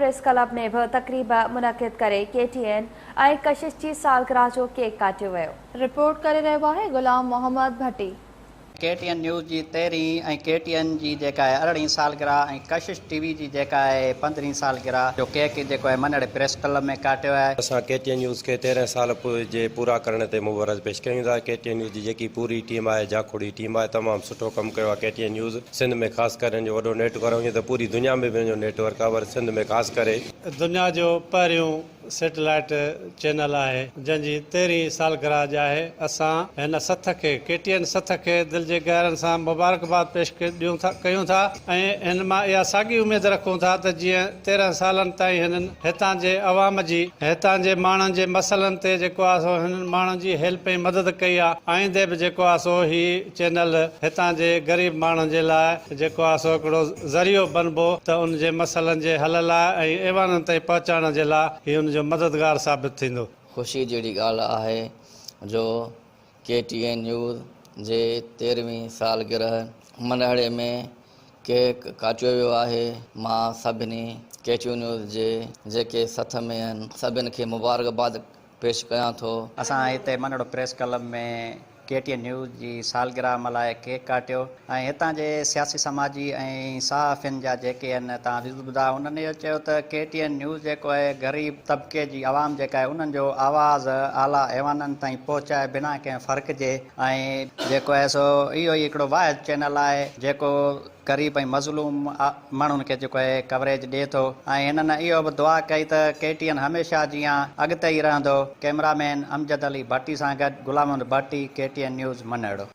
Press club ۾ به تقريب منعقد ڪري ڪي ٽي اين ۽ ڪشش جي سالگرهه جو ڪيڪ ڪاٽيو ويو. رپورٽ ڪري رهيو آهي Ghulam Muhammad Bhatti. K T N news جي تيرهين ۽ ڪي ٽي اين جي جيڪا آهي ارڙهين سالگرهه ۽ ڪشش ٽي وي جي جيڪا آهي پندرهين سالگرهه جو ڪيڪ جيڪو آهي منهڙي پريس ڪلب ۾ ڪاٽيو آهي. اسان ڪي ٽي اين نيوز کي 13 سال جي پورا ڪرڻ تي مبارڪ پيش ڪيون ٿا. ڪي ٽي اين نيوز جي جيڪي پوري ٽيم آهي جاکوڙي ٽيم آهي تمام سٺو ڪم ڪيو آهي ڪي ٽي اين نيوز سنڌ ۾ خاص ڪري ان جو وڏو نيٽ ورڪ آهي هونئن ته پوري دنيا ۾ به ان جو نيٽ ورڪ آهي پر سنڌ ۾ خاص ڪري. دنيا جو پهريون سيٽلائيٽ چينل آهي جنهن جي تيرهين سالگرهه اڄ آهي اسان هن سٿ کي ڪي ٽي اين سٿ کي دل جي گهرن سان مبارڪباد پيش ڏيون ٿا ڪيون ٿا ۽ هن مان اها ساڳي اميد رکون ٿا ته جيئن 13 سالن تائين هنن هتان جي عوام جي هتان جي ماڻهن جي مسئلن تي جيڪو آهي سو هنن ماڻهن جي هيلپ ۽ مدد ڪئي آهي آئيندي به جيڪو آهي سو هي چينل هتان جي غريب ماڻهن جي لاء جيڪو آهي سو هڪڙو ذريعو بنبو ته ان جي مسئلن جي حل لاء ۽ ايوانن تائين پهچائڻ جي لاء هي ان جو مددگار ثابت ٿيندو. خوشي جهڙي ڳالهه آهي جو ڪي ٽي اين نيوز جي تيرهوين سالگرهه منهڙي ۾ ڪيڪ ڪاٽيو ويو آهي. مان سڀني ڪي ٽي اين نيوز جي جيڪي سٿ ۾ آهن سڀن کي مبارڪباد پيش ڪيان ٿو. اسان هتي Manhro press club ۾ K T N news جي سالگرهه ملهائي ڪيڪ ڪاٽيو ۽ هتان جي سياسي سماجي ۽ صحافين جا جيڪي آهن تان وز ٻڌا انهن اهو چيو ته ڪي ٽي اين نيوز جيڪو آهي غريب طبقي جي عوام جيڪا آهي انهن جو آواز اعليٰ ايوانن تائين پهچائي بنا ڪنهن فرق جي ۽ جيڪو آهي سو اهو ئي هڪڙو واحد چينل آهي جيڪو غريب ۽ مظلوم ماڻهن کي جيڪو آهي ڪوريج ڏي ٿو ۽ هنن اهو به دعا ڪئي ته ڪي ٽي اين هميشه جيان اڳتي ئي رهندو. ڪئميرا مين امجد علي ڀٽي سان گڏ Ghulam Muhammad Bhatti, K T N news, Manhro.